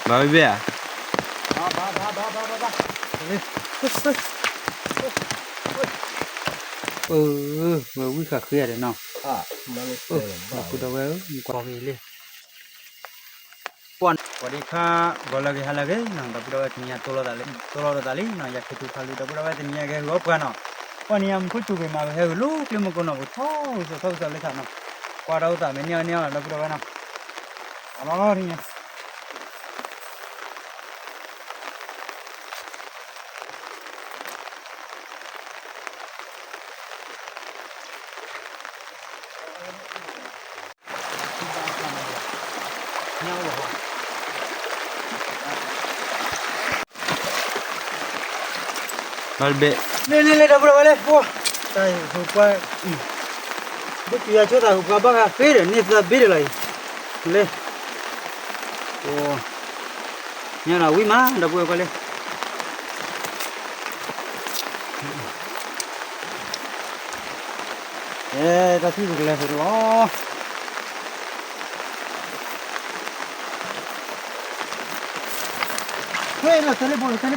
ဘၣ်ဝဲဘ့ၣ်ဧါ, အၢ, ဝဲဝံၣ်ဃးဃ့ယၤဒီးနီၤ, ဒီပုၢ်ဒီဝဲၢ်ဧၢ, ကွၢ်က့ၤလံ, ကွၢ်ဒံခါ, ဂီၤလၢအဂ့ၤ ဟါလၢအဂ့ၤနီၤ, ဒီပုၢ်ဒီဝဲၢ် တနံၤညါ တိၢ်လီၤသးလံ, တိၢ်လီၤဒီးသးလံနီၤ, ယၤခ့ထူခါလူ ဒီပုၢ်ဒီဝဲၢ် တနံၤညါကဟဲဂုာ်အီၣ်ပှၤနီၤ, ပှၤနံၤညါမူခိၣ်စူၤဂ့ၤမး ပဟဲဂုာ်လၢကျ့မုၢ်ကိနီၤ, ပထီၣ်ဂုာ်စီၤထီၣ်ဂုာ်စီၤလၢခါနီၤ, ကွၢ်တၢ်အိၣ်သးမ့ၢ်န့ၢ်အီၤန့ၢ်အီၤ ဒီပုၢ်ဒီဝဲၢ်နီၤ, အလီၢ်လီၢ်တနံၤညါ ဘၣ်တဘ့ၣ်, လ့လ့လ့ ဒီပုၢ်ဒီဝဲၢ်လ့, ပှၤ, တၢ်ဟူပှၤ, ဒုးကယၤဆိသးဟူပှၤဘၣ်ဃးဃ့ဒီး န့ၢ်သးဘ့ၣ်ဒီးလီၤအံၤ, လ့, ညါဒီးဝံၣ်မး ဒီပုၢ်ဝဲၢ်ကွၢ်လ့ အဲ တၢ်ထံၣ်ပကလဲၤဃုာ်လီၤ, ဟဲ လီၤတဲလ့ဘိ လီၤတဲလ့ဘိ, ကဲ ဒီပုၢ်ဒီဝ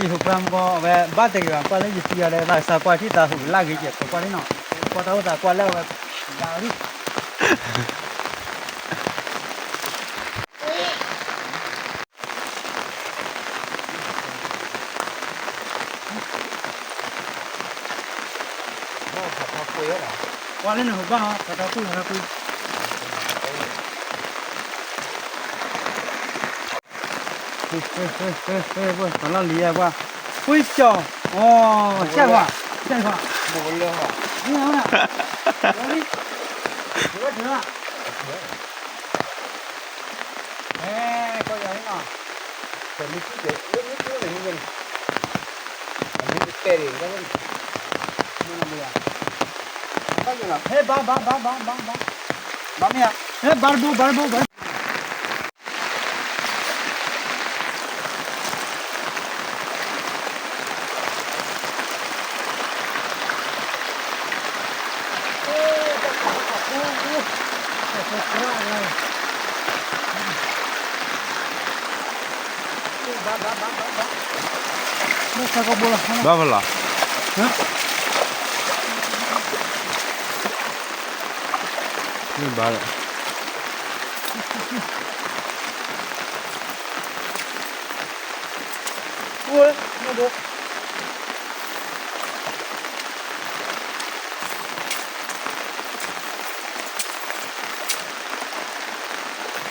ဲၢ် ယဟူးပြၢမကီ အဝဲဘၣ်တဂ့ၤဘၣ် ကွၢ်လၢယသံအီၤဒီး သးကစၢ်ကွၢ်ထံၣ်သးဟူးလၢဂ့ၤကဲ ကွၢ်ကွၢ်လံနီၤ, ကွၢ်တၢ်အိၣ်သးကွၢ်လၢအဝဲ ယၤရံၣ် ကွၢ်လၢနဟူးဘၣ်ဟီ ဖးထီကွံာ် ဖးထီကွံာ်, ပှၤလီၢ်လံၤယဲပှၤ, ကွံကၠီၤ, အိ ဆဲးဟွါ, ဆဲးဟွါ, မ့ၢ်ဟီနၤ, ဝဲထုးလီၤ, အဲ ကွၢ်ယၤန့ၣ်နီၤ, တမ့ၢ်ကၠီၤ လၢမ့ၢ်ကၠီၤန့ၣ်န့ၣ်, အမ့ၢ်တပဲာ်န့ၣ်, ဘၣ်ယၤလီၤ, ဟဲ ဘၣ် ဘၣ် ဘၣ် ဘၣ် ဘၣ် ဘၣ်, ဘၣ်မ့ၢ်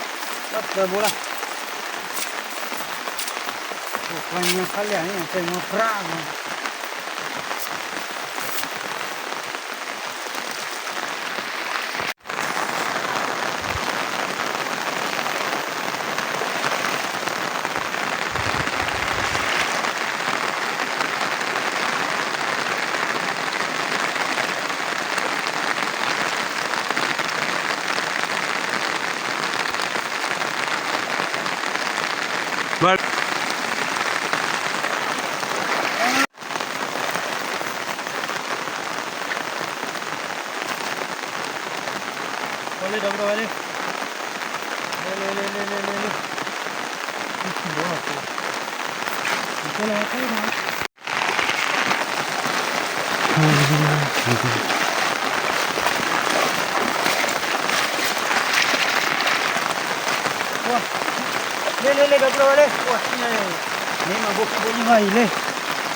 ဧါ, ဟဲ ဘၣ်တဘိ ဘၣ်တဘိ ဘၣ် ဘၣ်ဖဲလီၤ, မ့ၢ်ဘၣ်လီၤ. ဘၣ်ဘိလီၤ, ပှၤညါခါလၢာ်န့ၣ် တဲမ့ၢ်ပြၢ်မး. လ့လ့လ့ ဒီပုၢ်ဒီဝဲၢ်လ့, မ့ၢ်မၤဘိခံဘိညါမးအံၤလ့, အိၣ်ထ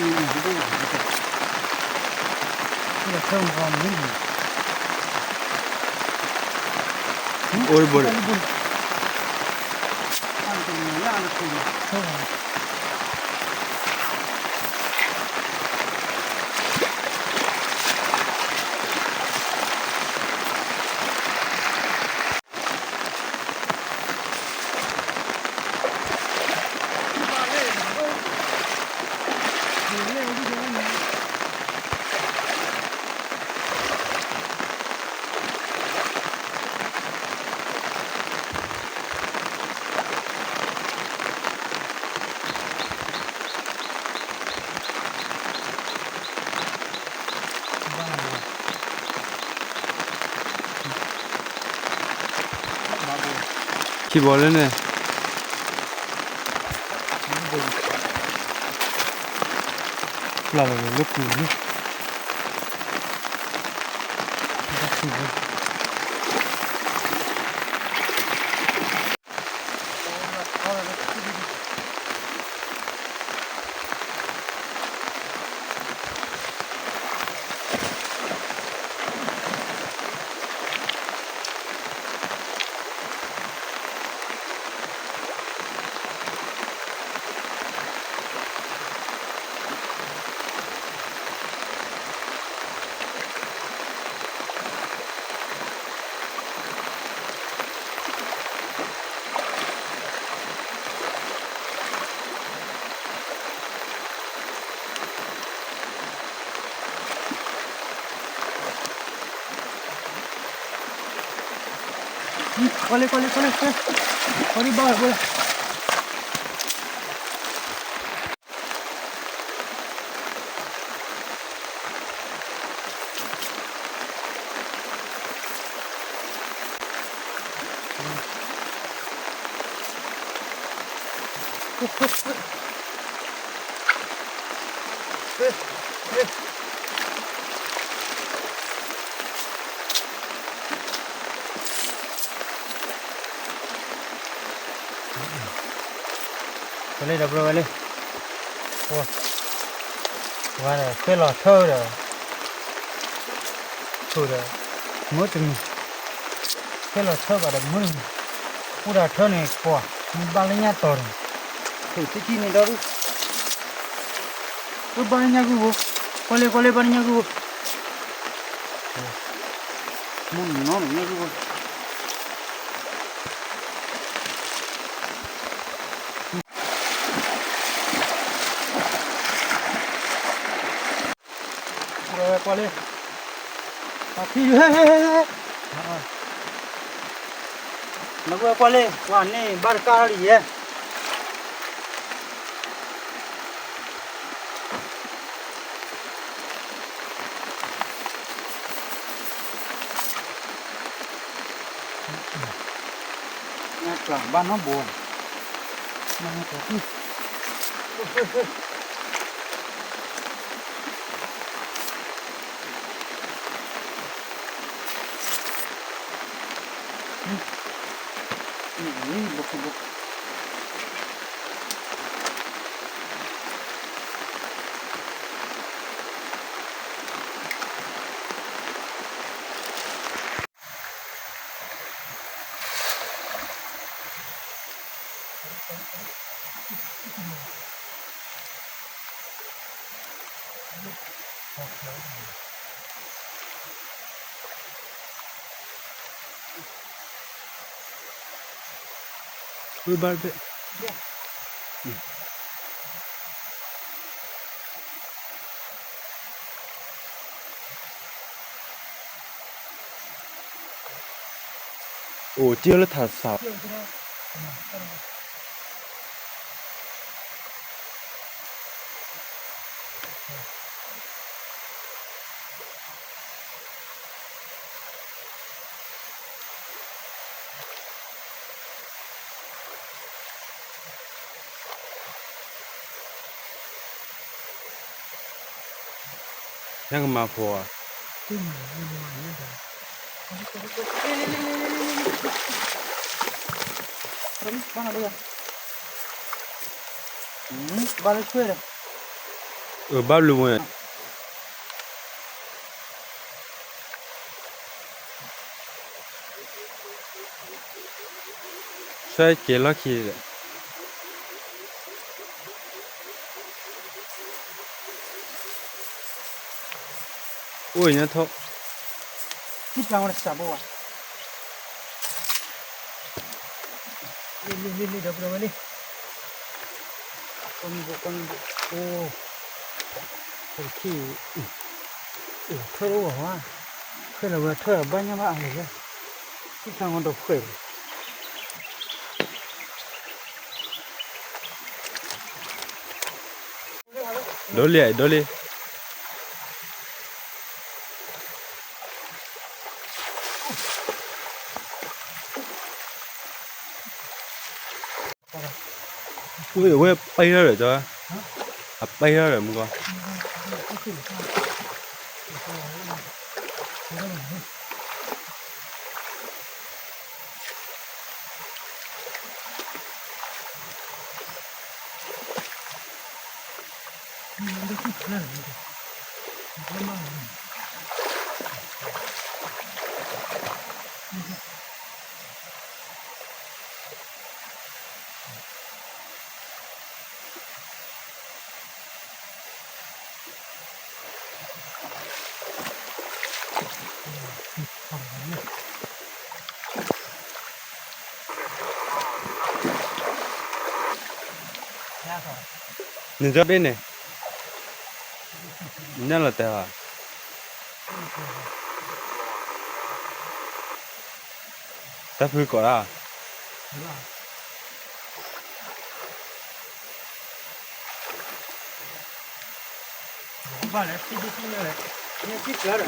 ီၣ်ကဲးလ့ ဘၣ်ဘျုးဘိ, လ့ဘိအံၤ, ဝံၣ်ကၠီလ့ဘိ, နဲလီၤတဲလံ. ခံဘီလၢန့ၣ်, လၢလၢလၢပူၤန့ၣ်, ကွၢ်လံ ကွၢ်လံ ကွၢ်လံ ကွၢ်လံ, ကွၢ်လံဘၣ်ဝဲ ကွၢ်လံ. ဝဲလံဒီး ဘြိဝဲလံ, ဝဲဒီး ဃ့လီၤထၢဒီး ထိၣ်ဒီး မုၢ်တနံၤ, ဃ့လီၤထၢဘၣ်ဒီးမုၢ်တနံၤ, အိၣ်ဒီးထၢန့ၣ် ကွၢ် မ့ၢ်ဘၣ်လၢညါတီၤဒီး ထိၣ်တံၢ်တံၢ်န့ၣ်ဒီး ဘၣ်လၢညါဂုၢ်ဘိ, ကွၢ်လံ ကွၢ်လံ ဘၣ်လၢညါဂုၢ်ဘိ, မုၢ်နီၢ်နီၢ်ညါဂုၢ်ဘိ. ကွၢ်လံ, အထံၣ်, နကွၢ်ကွၢ်လံ, ကွၢ်န့ၣ် ဘၣ်တကးလီၤလံယဲ. နကျၢ်ဘၣ်နီတဘိ, နကျၢ်, နဘိခိၣ်ဘိ ဝံၤဘၣ်တဘ့ၣ်, အိၣ်တ့ၢ်လၢထးစး, နကမၤဖိဧါ, ဘၣ်လၢဆွဲဒီး, အဘၣ်လူၤဝဲ ဆွဲက့ၤလီၢ်ခံဒီး, အိၣ်ညါထီၣ်, စံၣ်ပျၢ်ဝဲတစးဘိဝဲ, လံလံလံလံဒီးပဒီဝဲလံ, ကီၢ်မံဘိ ကီၢ်မံဘိ, အိၣ်, အိၣ်တထံၣ်, အိၣ်ထၢၣ်အိၣ်ဘၣ်ဝဲ, ဃဲလီၤဝဲထၢၣ်ဘၣ်ညါဘၣ်အါလီၤဝဲ, စံၣ်ပျၢ်ဝဲဒီးဃဲလီၤ ဒိလံ ဒိလံ. ဝဲပၢ်ထီၣ်ဒီး အပၢ်ထီၣ်ဒီးမူကီၢ် နကၠီဘ့ၣ်န့ၣ် နလီၤတဲာ်ဘၣ် တၢ်ဖုကိးဒၣ် ဘၣ်လဲၣ် ထံဒိၣ်ထံညါလဲၣ် နထံကျါဒီး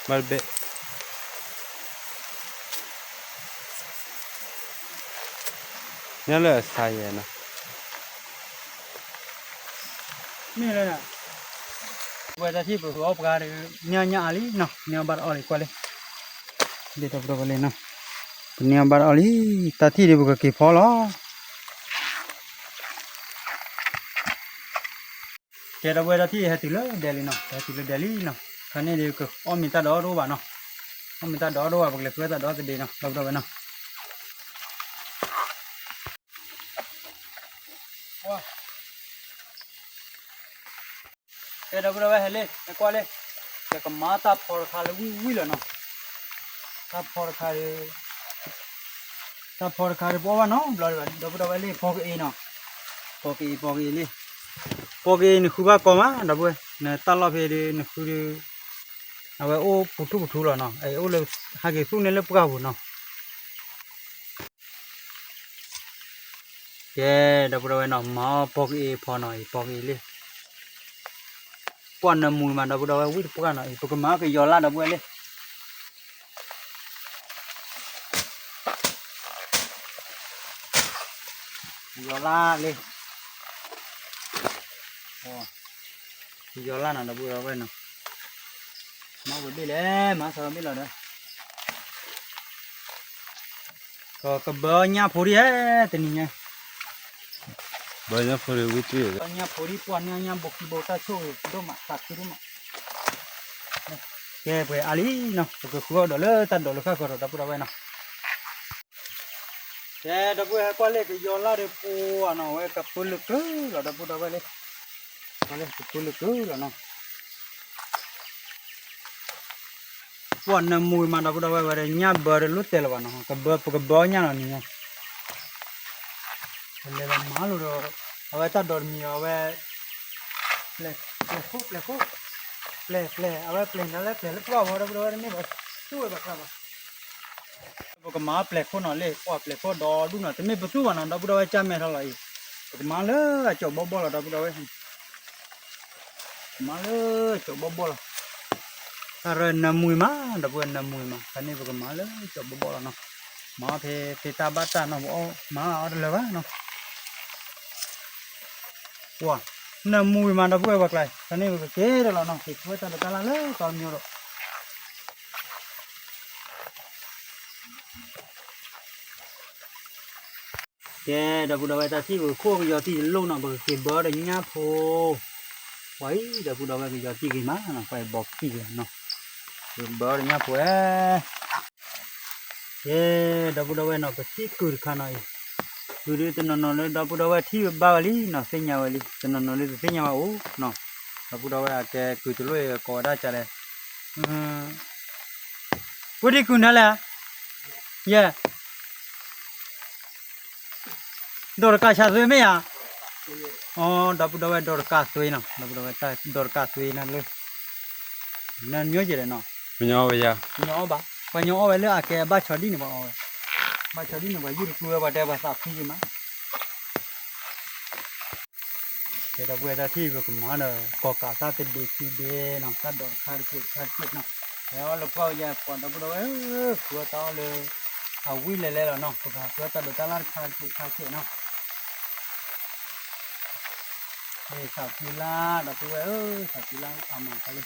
ဘၣ်တဘ့ၣ် ညါလၢအဆါယဲနီၤ မ့ၢ်လၢ ဝဲတၢ်ထံၣ်ပဃုအီၣ်ပှၤဒီး ညါညါအါလံနီၤ ပန့ၢ်အီၣ်ဘၣ်တအီၣ်လံကွၢ်လံ ဒ်တၢ်ပဒီဝဲလံနီၤ ပန့ၢ်အီၣ်ဘၣ်တအီၣ်လံ တၢ်ထံၣ်ဒီးပကက့ၤဖီလီၤ ကဲဒီပုၢ်ဝဲၢ်တၢ်ထံၣ်ဟဲတုၤလၢဒဲလံနီၤ ဟဲတုၤလၢဒဲလံနီၤ ခါန့ၣ်ဒီးကအီၣ်မ့ၤတၢ်ဒီးတအိၣ်ဘၣ်နီၤ အီၣ်မ့ၤတၢ်ဒီးတအိၣ်ဘၣ် ပကလဲၤဃုတၢ်ဒီးတဒ့နီၤ ဒီပုၢ်ဝဲၢ်နီၤ ကဲဒီပုၢ်ဝဲၢ်ဟဲလံ ဟဲကွၢ်လံ ယကမၤတၢ်ဖီတခါလၢဝံၣ်ဝံၣ်လီၤနီၤ တၢ်ဖီတခါဒီး တၢ်ဖီတခါဒီးပအီၣ်ဘၣ်နီတဘျီဒံးဘၣ် ဒီပုၢ်ဝဲၢ်လံ ပီကအ့နီၤ ပီကအ့ ပီကအ့လံ ပီကအ့နဃုဘၣ်ကီမး ဒီပုၢ်ဝဲၢ် နတၢ်လီၢ်ဖဲဒီးနဃုဒီး အဝဲအိၣ်ပူၤထူၣ်ပူၤထူလီၤနီၤ အအိၣ်လၢ ဟဲက့ၤသူၣ်န့ၢ်လၢပှၢ်ပူၤနီၤ ကဲ ဒီပုၢ်ဝဲၢ်နီၤ မၤအီၣ်ပီကအ့ဖီနီၤ အံၤပီကအ့လံ ပှၢ်နၢမူမး ဒီပုၢ်ဝဲၢ် ဝံၣ်တပှၢ်နီၤ အံၤပကမၤကယီၤလၢ် ဒီပုၢ်ဝဲၢ်လံ ယီၤလၢ်လံ ယီၤလၢ်နီၤ ဒီပုၢ်ဝဲၢ်နီၤ မၤဝဲဘ့ၣ်လဲၣ် မၤသးဝဲဘ့ၣ်လီၤဒီး ကဘၢညၣ်ဖိဒံးဧါ တနံၤညါ ဘၢညၣ်ဖိဒံးဝံၣ်တံၢ် ညၣ်ဖိဒံး ပှၢ်န့ၢ်ညၣ်ဘိခံဘိတၢ်ဆိၣ်ဂ့ၤဒိၣ်မး သးခုဒိၣ်မး ကဲပှဲၤအါလံနီၤ ပကဃုအီၣ်ဒီးလၢတၢ်ဒိးလၢဃၣ်ဃၢၤဒီး ဒီပုၢ်ဝဲၢ်နီၤ ကဲ ဒီပုၢ်ဝဲၢ်ဟဲကွၢ်လံ ကယီၤလၢ်ဒီးပှၢ်နီၤ အဝဲကပၢလၢကုလီၤ ဒီပုၢ်ဝဲၢ်လံ ကပၢလၢကုလီၤနီၤ ပှၢ်နၢမူမး ဒီပုၢ်ဝဲၢ် ဝဲဒီးညၣ်ဘၢဒီးလိၣ်တဲာ်လၢၤဘၣ်နီၤ ကဘၢ ပကဘၢညၣ်နီၤန့ၣ် ပလဲၤလီၤမၤလိာ်ဒီး အဝဲတၢ်ဒိးတမံၤ အဝဲ ပျဲၢ်ခိၣ် ပျဲၢ်ခိၣ် ပျဲၢ် ပျဲၢ် အဝဲပျဲၢ်နၤလၢပျဲၢ်လၢပှၢ်ဝဲ ဒီပုၢ်ဝဲၢ် တမ့ၢ်ဘၣ် သူၣ်ဝဲဘၣ်ကျါဘၣ် ပကမၤပျဲၢ်ခိၣ်နီၤလံ ပှၢ်ပျဲၢ်ခိၣ်ဒီဒူၣ်နီၤ တမ့ၢ်ပသူၣ်ဘၣ်နီၤ ဒီပုၢ်ဝဲၢ် ကၢ်မဲာ်ထီၣ်လီၤအံၤ ပကမၤလၢအကၠီးဘီဘီလီၤ ဒီပုၢ်ဝဲၢ် မၤလၢကၠီးဘီဘီလီၤ တၢ်ရၢနၢမူမး ဒီပုၢ်ဝဲၢ် နၢမူမး ခါန့ၣ်ပကမၤလၢကၠီးဘီဘီလီၤနီၤ မၤဖဲဖဲတၢ်ဘၣ်တၢ်နီၤ ပအီၣ်မၤအီၣ်တလၢာ်ဘၣ်နီၤ ပှၢ် နၢမူမး ဒီပုၢ်ဝဲၢ် ပှၤကျါ ခါန့ၣ်ပကက့ၤဒီးလီၤနီၤ က့ၤထူဝဲတၢ်ဒီးတၢ်လၢ်လၢတီမညီဒီး ကဲ ဒီပုၢ်ဒီဝဲၢ် တၢ်ထံၣ်ပကခိၣ်ကယီၤတံၢ်တလိၣ်နီၤ ပကက့ၤဘၢဒီးညၣ်ဖိ ပှၤအံၤ ဒီပုၢ်ဒီဝဲၢ် ကယီၤတံၢ်ဂ့ၤမးနီၤ ပှၤအံၤဘီခံဂ့ၤနီၤ ပကဘၢဒီးညၣ်ဖိဧါ ကဲ ဒီပုၢ်ဒီဝဲၢ်နီၤ ပထံၣ်ကုၢ်တခါနီၤအံၤ ကုၢ်ဒုးတနီၤနီၤလၢဒီပုၢ်ဒီဝဲၢ်ထံၣ်ဘၣ်ဝဲလံနီၤ သ့ၣ်ညါဝဲလံ တနီၤနီၤလၢတသ့ၣ်ညါဘၣ်အိၣ်နီၤ ဒီပုၢ်ဒီဝဲၢ်အကဲကုၢ်တလိၣ်အံၤကိးဝဲဒၣ်ကလဲၣ် ဝဲဒၣ်ကုၢ်နၤလဲၣ် ယဲၢ် ဒီးတကးဆါသွ့မ့ၢ်ဧါ, အိ ဒီပုၢ်ဒီဝဲၢ် ဒီးတကးသွ့နီၤ, ဒီပုၢ်ဒီဝဲၢ် ဒီးတကးသွ့နၤလၢ နညီကဲဒီးနီၤ, ပညီအီၣ်ဝဲယၤ, ပညီအီၣ်ဘၣ်, ပှၤညီအီၣ်ဝဲလၢအကဲအဘၣ်ဆီဒံၣ်န့ၣ် ပှၤအီၣ်ဝဲ, ဘၣ်ဆီဒံၣ်န့ၣ် ပှၤယုၢ်တကျူဝဲ ပှၤတဲပှၤသးဖှံယံၤမး ကဲဒီပုၢ်ဝဲၢ် တၢ်ထံၣ်ပကမၤဒီး ကီၢ်ကးတၢ်တဒ့ခံဒ့နီၤ, တၢ်ဒိးတခါတက့ၢ်တခါတက့ၢ်နီၤ, ဟဲအီၣ်လၢပှၢ်ဝဲယၤ ပှၤဒီပုၢ်ဒီဝဲၢ်ဧၢ, ဃုအီၣ်တၢ်အီၣ်လၢ အဝံၣ်လဲၤလဲၤလီၤနီၤ, ပကဟးဃုအီၣ်တၢ်ဒိးတၢ်လၣ်တခါက့ၤခါက့ၤနီၤ. သးပှၢ်လၢ ဒီပုၢ်ဝဲၢ်ဧၢ, သးပှၢ်လၢအမၤတၢ်လံ,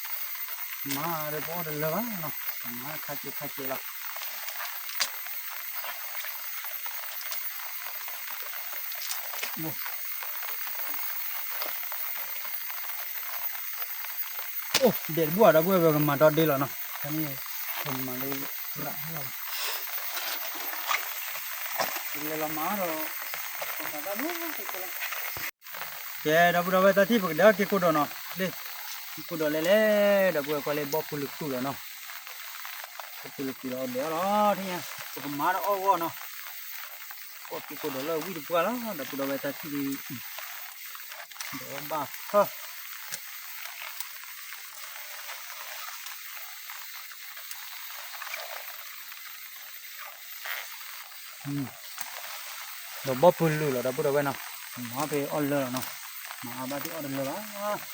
မၤဒီးပအီၣ်တလၢဘၣ်နီၤ, မၤခါက့ၤခါက့ၤလီၤ. အိၣ်ဒဲးတဘူၣ်ဧါ, ဒီပုၢ်ဝဲၢ် ပကမၤဒီဒ့လီၤနီၤ, တၢ်န့ၣ် ပမၤလၢ ရၣ်လီၤ, ပလဲၤလီၤမၤဒီး ပသးတၢ်လီၤ. ကဲ ဒီပုၢ်ဒီဝဲၢ် တၢ်ထံၣ်ပကဒဲးအီၣ်က့ၤကိၢ်ဒီးနီၤ, လၢ က့ၤကိၢ်ဒီးလဲၤလဲၤ, ဒီပုၢ်ဝဲၢ် ကွၢ်လၢဘီၣ်ဖုလၢကုၢ်လီၤနီၤ, ဘီၣ်ဖုလၢကုၢ်လီၤ ဒဲးအီၣ်လီၤ, ထံၣ်ညါ ပကမၤဒီးအီၣ်ဂီၢ်နီၤ, အီၣ်က့ၤကိၢ်ဒီးလၢဝံၣ်တပှၢ်လီၤ, ဒီပုၢ်ဒီဝဲၢ် တၢ်ထံၣ်ဒုး ဒီးဘၣ်ဖၢ ဒီးဘီၣ်ဖုလၢလီၤ ဒီပုၢ်ဒီဝဲၢ်နီၤ, မၤဖဲအီၣ်လၢလီၤနီၤ, မၤဘၣ်ဒုးအီၣ်တလၢလီၤ.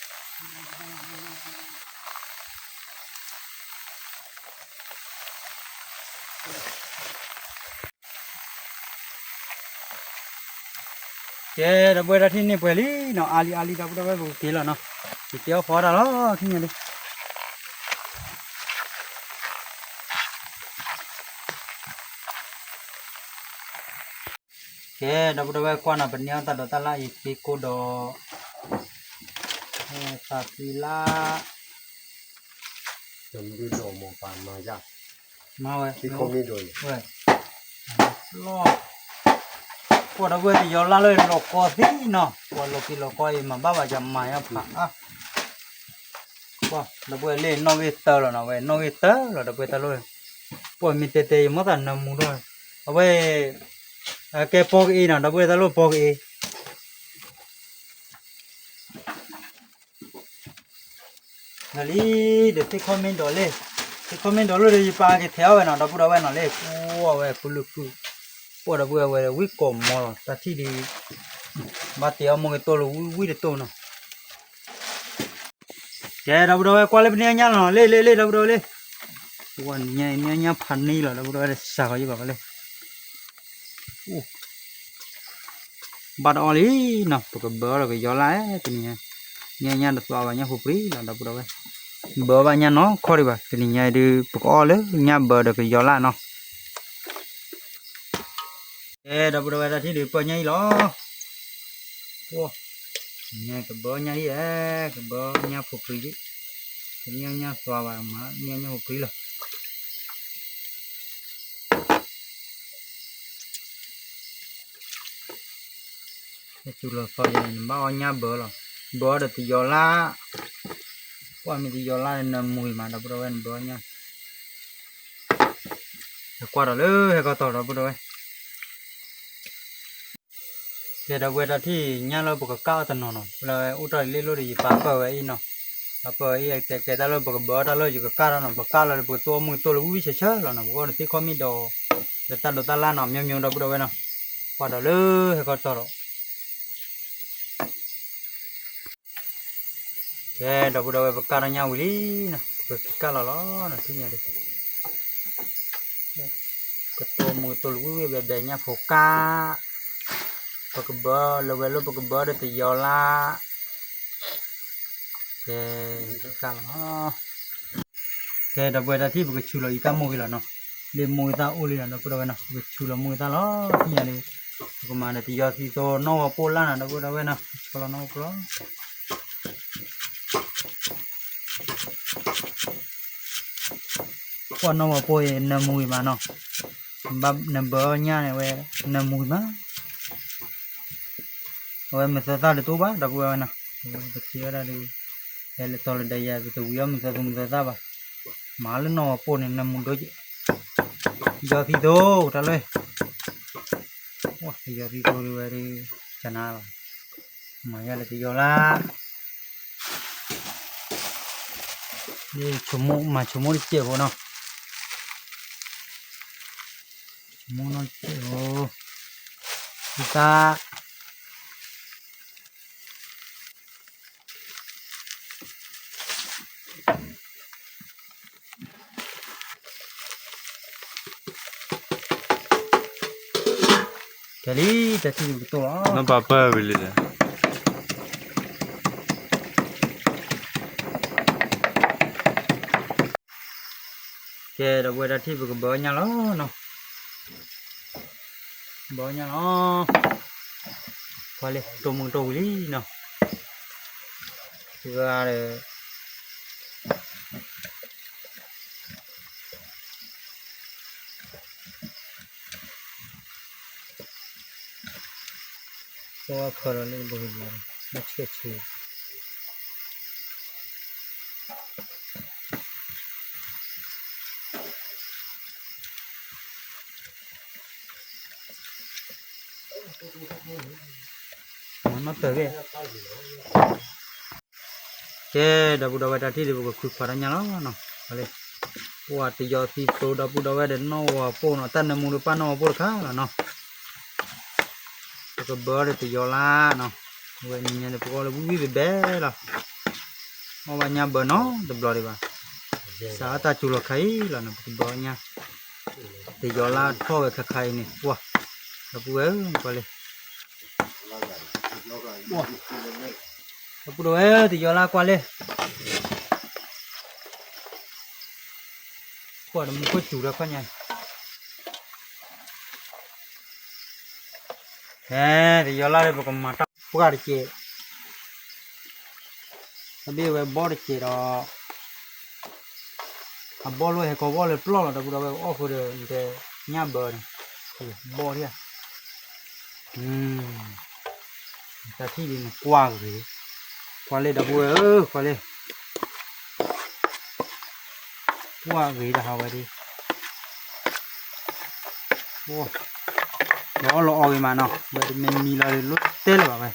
ကဲ ဒီပုၢ်ဝဲၢ် တၢ်ထံၣ်န့ၢ်ပှဲၤလံနီၤ, အါလံအါလံ ဒီပုၢ်ဒီဝဲၢ် ပကက့ၤလီၤနီၤ, ပက့ၤအီၣ်ဖီတၢ်လီၤ ထံၣ်ညါဒုး. ကဲ ဒီပုၢ်ဒီဝဲၢ် ကွၢ်နီၤ, ပန့ၢ်အီၣ်တၢ်ဒိးတၢ်လၣ်အံၤ က့ၤကိၢ်ဒီး သးပှၢ်လၢ မၤဝဲ ဝဲ ကွၢ်ဒီပုၢ်ဝဲၢ် တယီၤလၢလီၤကီသ့နီၤ, ပှၤလီၤက့ၤလီၤကီအံၤ မၤဘၣ်ဘၣ် ယမၤညါဖးအါ, ကွၢ် ဒီပုၢ်ဝဲၢ် လၢနီၣ်ဂံၢ်တၢလီၤနီၤ, ဝဲနီၣ်ဂံၢ်တၢလီၤ ဒီပုၢ်ဝဲၢ် တၢ်လီၢ်, ပှၤမ့ၢ်တဲတဲ ယမိၣ်သးနၢမူဒီး အဝဲ ကဲပီကအ့နီၤ, ဒီပုၢ်ဝဲၢ် တၢ်လီၢ်ပီကအ့ လီၤလံ, ဒီးသ့ၣ်ခီမ့ၢ်ဒီးလံ, သ့ၣ်ခီမ့ၢ်ဒီးလံဒီး ယပာ်က့ၤထဲအီၣ်ဝဲနီၤ, ဒီပုၢ်ဒီဝဲၢ်နီၤ, လၢကွၢ်ဝဲဖုလၢကုၢ်, ပှၤဒီပုၢ်ဝဲၢ် ဝဲဝံၣ်ကိးမီၤလီၤ, တၢ်ထံၣ်ဒုး ဘၣ်တဲအီၣ်မိၢ်ကတိၢ်လၢဝံၣ်ဝံၣ်တတိၢ်နီၤ. ကဲ ဒီပုၢ်ဒီဝဲၢ် ကွၢ်လၢပန့ၢ်အီၣ်ညၣ်လီၤနီၤ, လ့လ့လ့ ဒီပုၢ်ဒီဝဲၢ်လ့, ဝဲနံၤညါအံၤ န့ၢ်အီၣ်ညၣ်ဖးန့ၢ်လီၤ ဒီပုၢ်ဒီဝဲၢ်, စးဃီယဘၣ်ဝဲလၢ ဘၣ်တအီၣ်လံနီၤ, ပကဘၢအီၣ်ဒီးကယီၤလၢ်, တနံၤညါ န့ၢ်အီၣ်ညၣ်တသွါဘၣ် ညၣ်ဖိပြံလီၤ ဒီပုၢ်ဒီဝဲၢ်, ဘၢဘၣ်ညၣ်နီၢ်ခီဒံးဘၣ်, တနံၤညါအံၤဒုး ပကအီၣ်လၢညၣ်ဘၢဒီးကယီၤလၢ်နီၤ. ကဲ ဒီပုၢ်ဒီဝဲၢ် တၢ်ထံၣ်ဒုး ပၢၢ်ညၣ်အံၤလီၤ, ညါကဘၢညၣ်ဒံးဧါ, ကဘၢညၣ်ဖိပြံဒံး, တန့ၢ်အီၣ်ညၣ်သွါဘၣ်မး န့ၢ်အီၣ်ညၣ်ဖိပြံလီၤ. ဆူလီၤသီယၤန့ၣ် နဘၣ်အီၣ်ညၣ်ဘၢလီၤ, ဘၢဒီးတယီၤလၢ်, ပှၤမ့ၢ်တယီၤလၢ်န့ၣ် နၢမူအံၤမး ဒီပုၢ်ဒီဝဲၢ် နဘၢအီၣ်ညၣ်, ဟဲကွၢ်ဒီးလၢဟဲကီၢ်တီၤ ဒီပုၢ်ဒီဝဲၢ် ကဲ ဒီပုၢ်ဝဲၢ် တၢ်ထံၣ်ညၣ်လၢပကကၢ်အီၣ်တနီၤနီၤ, လၢအိၣ်တ့ၢ်လ့လိၣ်ဒီး ယပာ်ပၢၢ်ဝဲအံၤနီၤ, ပာ်ပၢၢ်ဝဲအံၤ ကဲကဲတၢ်လၢပကဘၢတၢ်လၢယကကၢ်ထီၣ်နီၤ, ပကၢ်လီၤဒီး ပကသူအီၣ်မုၢ်ကတိၢ်လၢဝံၣ်ဝံၣ်ဆၢဆၢလီၤနီၤ, ပကအိၣ်ဒီးသ့ၣ်ခီမ့ၢ်ဒီး လၢတၢ်ဒိးတၢ်လၢ်နီၤ, မျိုးမျိုး ဒီပုၢ်ဒီဝဲၢ်နီၤ, ကွၢ်ဒီးလၢဟဲကီၢ်တီၤဒီး ကဲ ဒီပုၢ်ဒီဝဲၢ် ပကၢ်ထီၣ်ညၣ်ဝံၤလံနီၤ, ပကကၢ်လီၤလီၤနီၤ, ထံၣ်ညါဒုး, ကတိၢ်မုၢ်ကတိၢ်လၢဝံၣ်ဝံၣ်ဘဲဘဲ ညၣ်ဖိကၢ်, ပကဘၢလၢဝဲလိၣ် ပကဘၢဒီးတယီၤလၢ်, ကဲ ကၢ်လီၤ ကဲ ဒီပုၢ်ဝဲၢ် တၢ်ထံၣ် ပကဆူးလီၤအံၤ ကၢ်မိၢ်ဂ့ၤလီၤနီၤ, လၢမိၢ်ဂ့ၤသၣ်အိၣ်လံနီၤ ဒီပုၢ်ဒီဝဲၢ်နီၤ, ပကဆူးလီၤမိၢ်ဂ့ၤသၣ်လီၤ, ထံၣ်ညါလံ, ပကမၤဒီးတယီၤသံသိ နီၢ်ဝီပိၢ်လၢ်နီၤ ဒီပုၢ်ဒီဝဲၢ်နီၤ, ပဆီလီၤနီၢ်ဝီပိၢ်လီၤ, ကွၢ်နီၢ်ဝီပိၢ်အံၤ နၢမူဂ့ၤမးနီၤ, ဘၣ်နဘၢအီၣ်ညၣ်န့ၣ်ဝဲ နၢမူဂ့ၤမး အဝဲမုၢ်သၢသၣ်တတိၢ်ဘၣ် ဒီပုၢ်ဝဲၢ်နီၤ, ပထံၣ်ဝဲဒၣ်ဒီး ဟဲလၢတီလၢဒဲယၤ ပတဝံၤအီၣ်မုၢ်သၢသူမုၢ်သၢသၣ်ဘၣ်, မၤလၢနီၢ်ဝီပိၢ်န့ၣ် နၢမူဒိၣ်ကဲး, ယီၤသံသိ တၢ်လၢ ယီၤသံသိဒ်ဝဲဒၣ် ကနါလီၤ, မၤယၤလၢတယီၤလၢ်, မၤဆိကမိၣ်တစဲးဖိနီၤ, ဆိကမိၣ်နီတစဲးဖိ, သံသၣ် လံ, တၢ်ထံၣ်ဒုးကတိၢ်လီၤ, နီၢ်ပၤပၢၢ်ဝံၤလံဒီး, ကဲ ဒီပုၢ်ဝဲၢ်တၢ်ထံၣ် ပကဘၢညါလီၤနီၤ, ဘၢညါလီၤ, ပှၤလၢတိၢ်မုၢ်တိၢ်ဝံၤလံနီၤ, ဒီး ကဖၢလီၤလၢဘိဟံၣ်ဘိ, မ့ၢ်ဆဲးဆဲး, မၤနီၣ်တၢ်ဂ့ၢ် ကဲ ဒီပုၢ်ဒီဝဲၢ်တၢ်ထံၣ်ဒီး ပကခုခွါတၢ်ညါလီၤနီၤ, လၢ ပှၤတယီၤသံသိး ဒီပုၢ်ဒီဝဲၢ်ဒီးနီၢ်ဝၤပိၢ်နီၤ, တၢ်နၢမူဒီးပၢ်နီၢ်ဝၤပိၢ်တခါလီၤနီၤ, ပကဘၢဒီးတယီၤလါနီၤ, ဝဲနံၤညါန့ၣ် ပကအီၣ်လၢဝံၣ်ဝံၣ်ဘဲဘဲလီၤ, အီၣ်ဘၣ်ညၣ်ဘၢနီတဘျီဒံးဘၣ်, စးအတၢ်စူၤလီၤခါအံၤလီၤနီၤ, ပကဘၢညါ တယီၤလါထီၣ်ဝဲခါခါအံၤန့ၣ်, ပှၤ ဒီပုၢ်ဝဲၢ် ကွၢ်လၢ ဒီပုၢ်ဒီဝဲၢ် တယီၤလါကွၢ်လၢ ကွၢ်တမူခိၣ်စူၤဒီးခီညါ, ဟဲ တယီၤလါဒီး ပကမၤတၢ်ပှၢ်တကဲး, အဘ့ၣ်ဝဲဘီတကဲးဒီး အဘီလိၣ်ဟဲကီဘီလၢပျီၢ်လီၤ ဒီပုၢ်ဒီဝဲၢ် အီၣ်ဃုာ်ဒီး နတဲညၣ်ဘၢန့ၣ်, ဘီဒံးဧါ, တၢ်ထံၣ်ဒ်န့ၣ် ကွၢ်ဂ့ၤ, ကွၢ်လၢ ဒီပုၢ်ဝဲၢ်ဧၢ ကွၢ်လၢ ကွၢ်ဂ့ၤတဟးဝဲဒၣ်, ဒီးအီၣ်လီၤအီၣ်ဂ့ၤမးနီၤ, ဝဲတမ့ၢ်မံလီၤဒီး လိၣ်တဲလၢၤဘၣ်ဝဲ,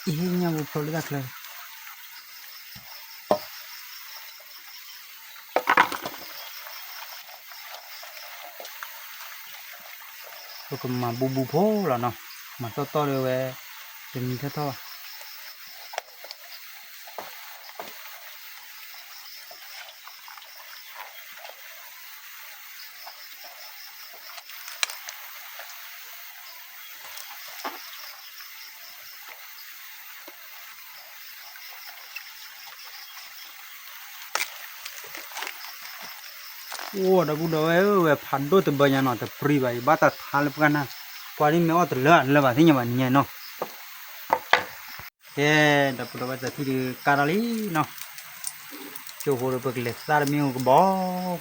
အ့ ညၣ်ဖိဖျိလၢတၢ်ချၢ ပကမၤဘူးဘူးဖိလီၤနီၤ, မၤတီၢ်တီၢ်ဒီးဝဲ တမံထီၣ်ထီၣ်ဘၣ်. အိၣ် ဒီပုၢ်ဒီဝဲၢ်ဧၢ, ဝဲဖးဒိၣ်တဘၢညါနီၤ, တပြံဘၣ်အံၤ ဘၣ်တၢ်ထါလၢပှၢ်နၢ်, ပှၤဒ်မ့ၢ်အီၣ်တလၢအလၢဘၣ်သ့ၣ်ညါဘၣ်နံၤညါနီၤ. ကဲ ဒီပုၢ်ဒီဝဲၢ် တၢ်ထံၣ်ဒုးကါထီၣ်လံနီၤ, ကၠိဖိဒီး ပကလဲၤသၣ်တမံၤ ကဘီ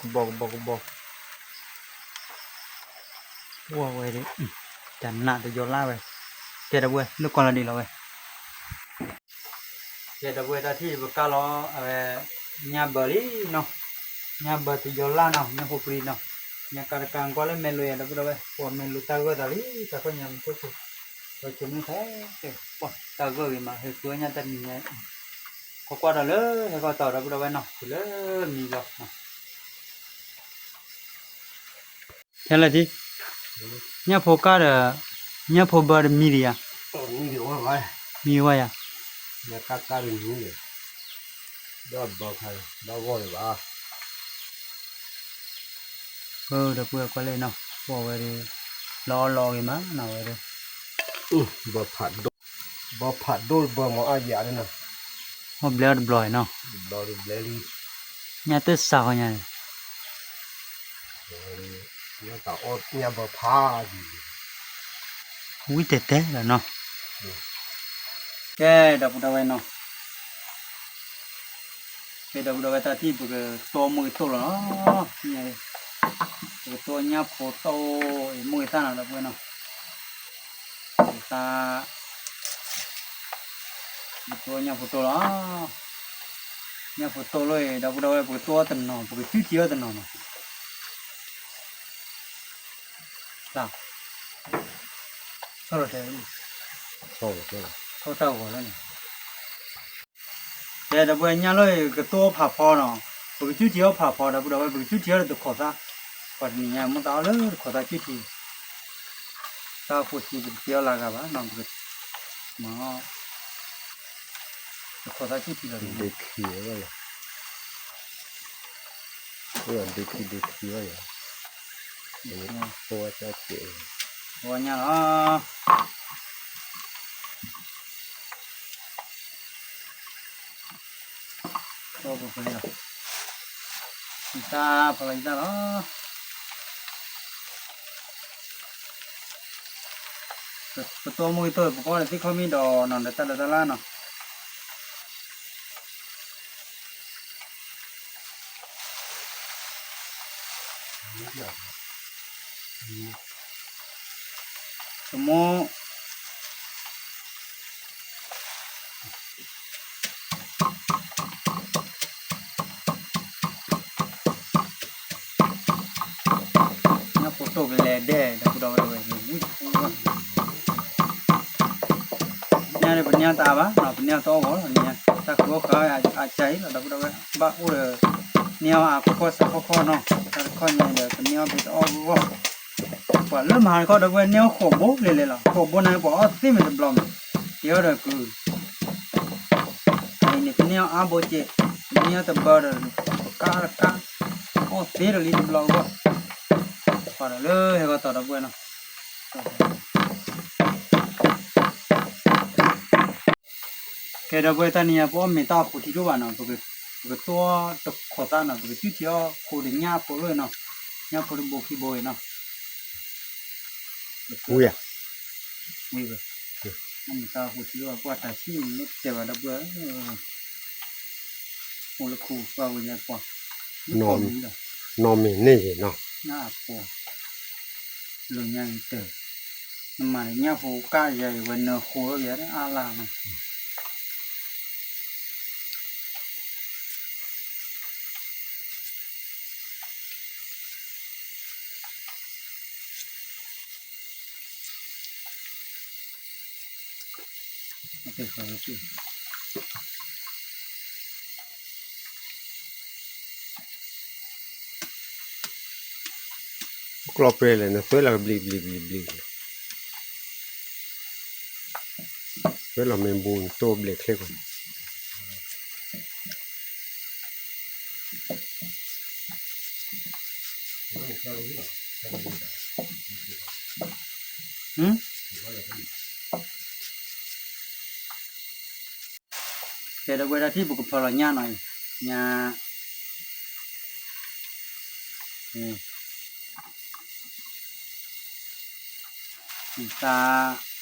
ကဘီ ကဘီ ကဘီ, အိၣ်ဝဲဒၣ် တၢ်နးတယီၤလါဝဲ, ကဲ ဒီပုၢ်ဝဲၢ် လၢကွၢ်လီၤဒံးလီၤဝဲ ကဲ ဒီပုၢ်ဝဲၢ် တၢ်ထံၣ်ပကါလီၤ အဝဲ ညၣ်ဘၢလံနီၤ, ညၣ်ဘၢတယီၤလါနီၤ, ညၣ်ဖိပြံနီၤ, ညၣ်ကါတကါ ကွၢ်လၢမဲာ်လိၤယၤ ဒီပုၢ်ဒီဝဲၢ်, ပှၤမဲာ်လိၤတၢ်ဂၢၢ်သးလံ, တၢ်ခီၣ်ညါမူခိၣ်ဆူၣ်, ပှၤကၠိမ့ၢ်ဖဲ ပှၤတၢ်ဂၢၢ်ဂ့ၤမး ဟဲဃုအီၣ်ညၣ်တနံၤညါ, ကွၢ်ကွၢ်ဒီးလၢဟဲကီၢ်တီၤ ဒီပုၢ်ဒီဝဲၢ်နီၤ, တုၤလၢမံလီၤ ခဲလၢာ်ထံ, ညၣ်ဖိကါဒီး ညၣ်ဖိဘၢဒီးမံဒံးယၤ, မံဝဲယၤ, ဘၣ်ဂီၢ်လၢၤဘၣ်, ဒီပုၢ်ဝဲၢ်ကွၢ်လၢနီၤ, ပှၤဝဲဒီး လီၤအီၣ်လီၤအီၣ်ဂ့ၤမးနီၤဝဲဒီး, ဘၢဖးဒိၣ်, ဘၢဖးဒိၣ်ဘၢမၤအါယၤလၢနီၤ, အီၣ်ဘျဲအီၣ်တဘျီအံၤနီၤ, ဘျီတဘျဲလံ, ညၣ်တစးဃီညါန့ၣ် ဝံၣ်တဲာ်တဲာ်လီၤနီၤ, ကဲ ဒီပုၢ်ဒီဝဲၢ်နီၤ, ကဲ ဒီပုၢ်ဒီဝဲၢ် တၢ်ထံၣ် ပကတိၢ်မုၢ်ကတိၢ်လီၤနီၤ, ပကတိၢ်ညၣ်ဖိတိၢ် အံၤမုၢ်သၣ်နီၤ ဒီပုၢ်ဝဲၢ်နီၤ, သၣ် ပကတိၢ်ညၣ်ဖိတိၢ်လီၤ, ညၣ်ဖိတိၢ်လီၤအံၤ ဒီပုၢ်ဒီဝဲၢ် ပကတိၢ်အီၣ်တနီၤ ပကစုထံအီၣ်တနီၤနီၤ, သၣ် ဆီၣ်လီၤတဲာ်, ဆီၣ်တၢ်ဂီၤလၢန့ၣ်, ကဲ ဒီပုၢ်ဝဲၢ် ညၣ်လီၤအံၤ ကတိၢ်အီၣ်ဖးဖီနီၤ, ပကစုထံအီၣ်ဖးဖီ ဒီပုၢ်ဒီဝဲၢ် ပကစုထံအီၣ်လၢတခိးသၣ်, ပှၤတနံၤညါ မ့ၢ်သးအီၣ်လၢတခိးသၣ်စုထံ, တၢ်အိၣ်ဖှိၣ်ထံ ပတကဲအီၣ်လၢအဂၤဘၣ်နီၤ, ပကမၤ တခိးသၣ်စုထံလီၤ, ဒုးခံဝဲယၤ, ဒုးခံ ဒုးခံဝဲယၤ, ဖိဝဲတၢ်စဲး, ပီညါလီၤ. တီပှဲၤလီၤ, ယတၢ်ဖီလီၤယတၢ်လီၤ. ပတီမူကတိၢ် ပကီၢ်ဒီးသ့ၣ်ခီမ့ၢ်ဒီးနီၤ ဒီးတၢ်ဒီးတၢ်လၢနီၤ. သမူ ညၣ်ဖိတိၢ်ကလဲၤဒဲး ဒီပုၢ်ဒီဝဲၢ်ဝဲၢ်, ညၣ်န့ၣ် ပန့ၢ်တအါဘၣ်, ပန့ၢ်တအီၣ်ဂီၢ်လီၤန့ၣ်, တၢ်ဃုအီၣ်ဃုအါအါကါအံၤလီၤ ဒီပုၢ်ဒီဝဲၢ်, ဘၣ်အိၣ်ဒီး န့ၢ်အီၣ်အါခီခီဆၢခီခီနီၤ, တၢ်တခီညါဒီး ပန့ၢ်အီၣ်ဘ့ၣ်တအီၣ်ဂီၢ်ဂီၢ်, ပှၤလၢမၤတခီ ဒီပုၢ်ဝဲၢ် န့ၢ်အီၣ်ဃိးဘိလဲၤလဲၤလီၤ, ဃိးဘိန့ၣ် ပှၤအီၣ်သ့မ့ၢ်တဘျီမး, ယဲဒီးကု အံၤန့ၣ် ပန့ၢ်အီၣ်အါဘိကဲး, ပန့ၢ်အီၣ်တဘၢဒီး ပကါတကါ, အီၣ်သ့ဒီးလံတဘျီအဂီၢ်, ပှၤဒီးလၢဟဲကီၢ်တီၤဒီပုၢ်ဝဲၢ်နီၤ. ကဲ ဒီပုၢ်ဝဲၢ် တနံၤအံၤ ပအီၣ်မ့ၤတၢ်အီၣ်ခိၣ်ထံတအိၣ်ဘၣ်နီၤ, ပကတိၢ်တခိးသၣ်နီၤ, ပကစုၣ်ထံအီၣ်ခိၣ်ဒီးညၣ်ဖိလီၤနီၤ, ညၣ်ဖိတဘိခံဘိအံၤနီၤ. ဝံၤဧါ, ဝံၤဘၣ်, အီၣ်မ့ၤတၢ်အီၣ်ခိၣ်ထံတအိၣ်ဘၣ် ပှၢ်တၢ်ဆံၣ်န့ၣ် တဲဘၣ်ဒီပုၢ်ဝဲၢ်, အိၣ်လၢခိပှၢ်ဝဲယဲပှၢ်, နီၢ်မ့ၢ်န့ၢ်ယဲနီၤ, နဖိ လိာ်ညါကတၢၢ်, နမၤန့ၣ် ညၣ်ဖိကၢ်ယဲအံၤ ဝဲနၢၤဃိလီၤယဲအါလၢ်နီၤ. ကျီၢ်ပြဲလဲၣ် နသွဲလီၤကဘျံးဘျံးဘျံးဘျံး, သွဲလီၤမ့ၢ်ဘူးနတိၢ်ဘျဲးချ့ကွၢ်. ကဲ ဒီပုၢ်ဝဲၢ် တၢ်ထံၣ် ပကဖီလီၤညၣ်နီၤအံၤ, ညၣ်, တၢ်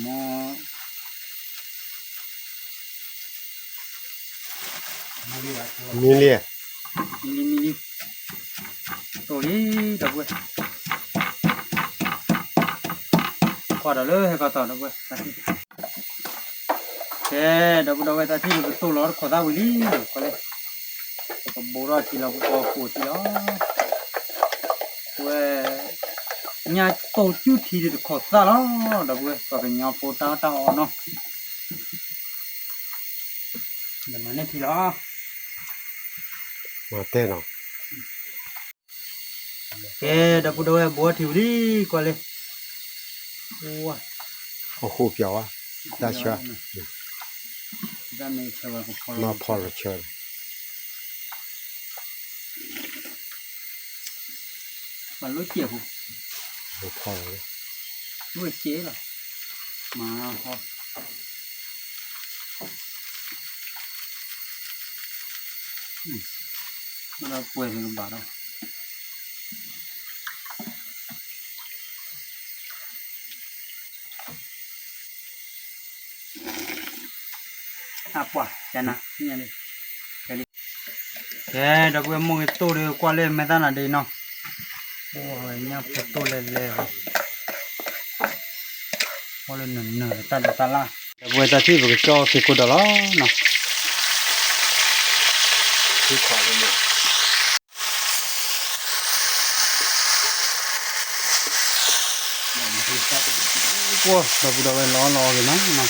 မံလံ, မံလံ, မံလံ, တိၢ်လံ ဒီပုၢ်ဝဲၢ်, ကွၢ်ဒီးလၢဟဲကီၢ်တီၤ ဒီပုၢ်ဝဲၢ်, ကဲ ဒီပုၢ်ဒီဝဲၢ် တၢ်ထံၣ် ပကတိၢ်လီၤတခိးသၣ်ဝံၤလံ, ကွၢ်လၢ ပကဘိထီၣ်ထံလီၤ ပကကိးထံလီၤ, ဝဲ ညၣ်တိၢ်စုၣ်ထံဒီးတခိးသၣ်လီၤ, ဒီပုၢ်ဝဲၢ် ပှၤကညီဖိတၢ်အီၣ်တၢ်အီနီၤ, မၤန့ၢ်ထံလီၤ, မၤတဲနီၤ. ကဲ ဒီပုၢ်ဒီဝဲၢ် ဘိထံဝံၤလံ ကွၢ်လၢ အိၣ်ဃိးပျီဝဲ တၢ်ဆၢ, တၢ်မ့ၢ်ဆၢဝဲကဖီလီၤ, မၤဖီလီၤဆၢ, ပှၤလိၣ်စဲးဖိ, ဖီလီၤ, လိၣ်စဲးလီၤ, မၤဖီ မ့ၢ်ဒီးပှဲၤန့ၣ်ကဘၣ်ဒီး အပှၤ ကနၤ ကဲ ဒီပုၢ်ဝဲၢ် မိၢ်ဂ့ၤတိၢ်ဒီး ကွၢ်လၢမဲာ်သၣ်နၤဒ်နီၤ, အိၣ်ဝဲညၣ်ဖိတိၢ်လဲၤလဲၤ, ကွၢ်လၢနၢၤနၢၤတၢ်ဒိးတၢ်လၢ်, ဒီပုၢ်ဝဲၢ် တၢ်ထံၣ် ပကကၠီက့ၤခိၣ်ဒီးလီၤနီၤ. ကွၢ် ဒီပုၢ်ဒီဝဲၢ် လီၤလီၤဂ့ၤနီၤ,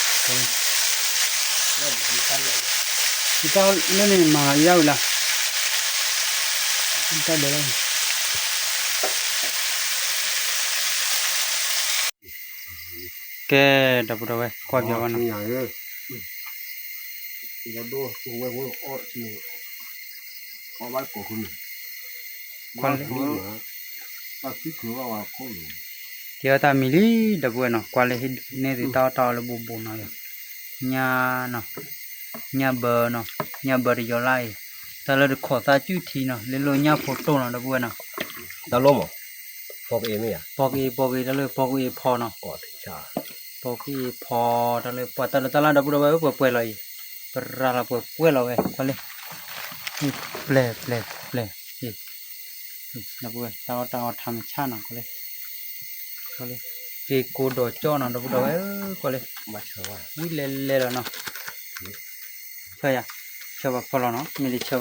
ယတၢ်လၢန့ၣ်မၤလီၤယါဝံၤလၢ်, တၢ်ဒဲးလၢ ကဲ ဒီပုၢ်ဒီဝဲၢ် ကွၢ်ပၠးဝဲနီၤ. ဒီးဒိၣ်ဝဲဝဲအီၣ်န့ၣ် အီၣ်ဘၣ်ကိးဃုန့ၣ် ကွၢ်လၢ ဘၣ်သံခုဘၣ်ဝါခိၣ်န့ၣ် ကဲအီၣ်တၢ်မံၤလံ ဒီပုၢ်ဝဲၢ်နီၤ ကွၢ်လၢဟ့ၣ်န့ၢ်သုတၢ်အီၣ်တၢ်အီလၢဘူးဘူးနီၤယၤ ညၣ်နီၤ ညၣ်ဘၢနီၤ ညၣ်ဘၢတယီၤလၢ်အံၤ တၢ်လၢတခိးသၣ်ကုၢ်ထံနီၤ လၢလိၣ်ညၣ်ဖိတိၢ်နီၤ ဒီပုၢ်ဝဲၢ်နီၤ တၢ်လိၣ်မး ပိာ်ကအ့မ့ၢ်ယၤ ပိာ်ကအ့ ပိာ်ကအ့ တၢ်လၢပိာ်ကအ့ဖီနီၤ ပိာ်ကအ့ဖီ တၢ်လၢပှၤတၢ်လၢတၢ်လၢဒီပုၢ်ဒီဝဲၢ် ပှဲၤပှဲၤလီၤအံၤ ပရၤလီၤပှဲၤပှဲၤလီၤဝဲ ကွၢ်လၢ ပျဲၢ်ပျဲၢ်ပျဲၢ် ဒီပုၢ်ဝဲၢ် တၢ်အီၣ်တၢ်အီထါမုၢ်ဆၣ်နီၤ ကွၢ်လၢ ကွၢ်လၢ က့ၤကိးဒီးကၠီနီၤ ဒီပုၢ်ဒီဝဲၢ် ကွၢ်လၢ ဝံၣ်လဲၤလဲၤလီၤနီၤ ဆၢယၤ ဆၢဘၣ်ဖီလီၤနီၤ မ့ၢ်တဆၢဘၣ် မ